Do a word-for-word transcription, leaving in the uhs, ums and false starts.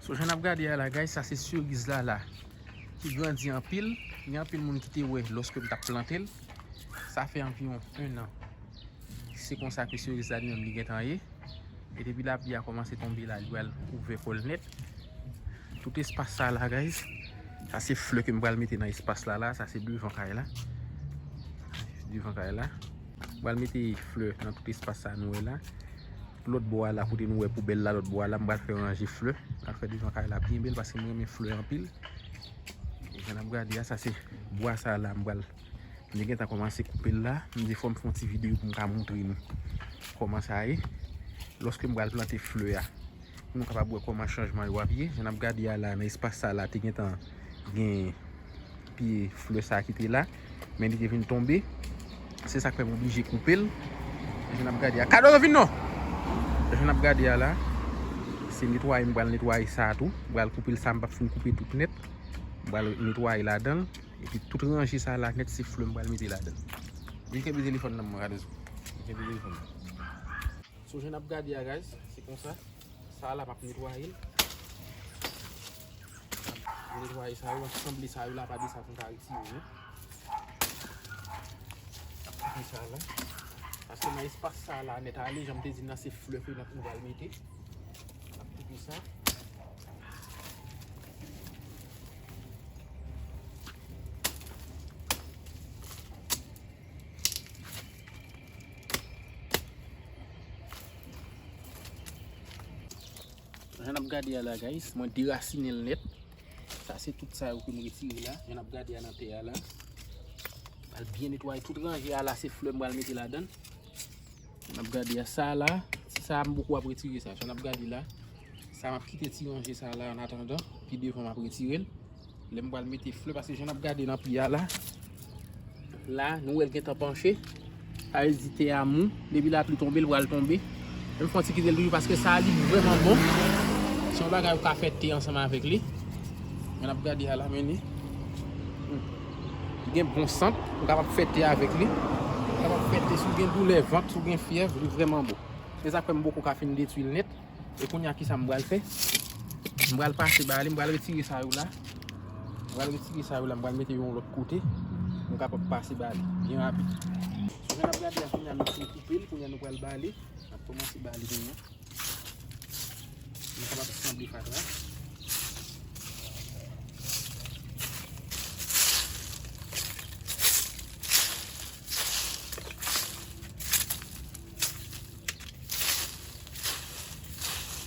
So, jan n ap gade a la, guys, sa se seriz la la ki grandi anpil. Gen anpil moun ki te wè lòske m t ap plante l. Sa fè anviwon en an. Se konsa ke seriz la li menm li gentan ye. E depi lapli a kòmanse tonbe la, li pral ouvè kò l nèt. Tout espas sa la, guys, sa se flè ke m pral mete nan espas la la. Sa se devan kay la. Devan kay la. M pral mete flè nan tout espas sa nou wè la. Lòt bò a la, kote nou wè poubèl la, lòt bò a la, m pral fè ranje flè. M pral fè devan kay la byen bèl paske m renmen flè anpil. E jan n ap gade a, sa se bwa sa la, m pral, m te gentan kòmanse koupe l la. M di fò m fè yon ti videyo pou m ka montre nou kòman sa ye. Lòske m pral plante flè a, pou nou kapab wè kòman chanjman yo ap ye. Jan n ap gade a la, nan espas sa la, te gentan gen pye flè sa ki te la, men li te vin tonbe. Se sa k fè m oblije koupe l. Jan n ap gade a. Kadoro, vin non! Jan n ap gade a la, se netwaye m pral netwaye sa tou. M pral koupe l, sa m p ap fin koupe tout nèt. M pral netwaye ladan l. Epi tout ranje sa la nèt, se flè m pral mete ladan l. Vin kenbe telefòn nan mwen, Kadoro. Vin kenbe telefòn nan. So, jan n ap gade a, guys, se konsa. Sa la, m ap netwaye l. M ap netwaye sa yo, m ap sanble sa yo la, pa de sa pou m ka retire yo. M ap koupe sa la. Paske nan espas sa la, nèt ale, jan m te di n nan, se flè ke n ap, nou pral mete. M ap koupe sa. Jan n ap gade a la, guys, mwen derasinen l nèt. Sa se tout sa yo ke m retire la. Jan n ap gade a nan tè a la. M al byen netwaye tout ranje a la, se flè m pral mete ladan l. Jan n ap gade a, sa la, ti sa a m poko ap retire sa. Jan n ap gade la, sa m ap kite ti ranje sa la an atandan, pi devan m ap retire l. Lè m pral mete flè, paske jan n ap gade nan pye a la, la, nou wè l gentan panche. Sa vle di tè a mou. Depi lapli tonbe, l pral tonbe. Men m fè yon ti kite l toujou, paske sa a li vrèman bon. Se yon bagay ou ka fè te ansanm avèk li. Men n ap gade a la, men li. Hmm. Li gen bon sant. Ou kapab fè te avèk li. Ou kapab fè te si w gen doulè vant, si w gen fyèv, li vrèman bon. Se sa k fè m poko ka fin detwi l nèt. E kounye a, kisa m pral fè? M pral pase ba li, m pral retire sa yo la. M pral retire sa yo la, m pral mete yo yon lòt kote. Nou kapab pase ba li byen rapid. So, jan n ap gade a, kounye a nou fin koupe l, kounye a nou pral ba li. N ap kòmanse ba li kounye a. Nou kapab sanble fatra.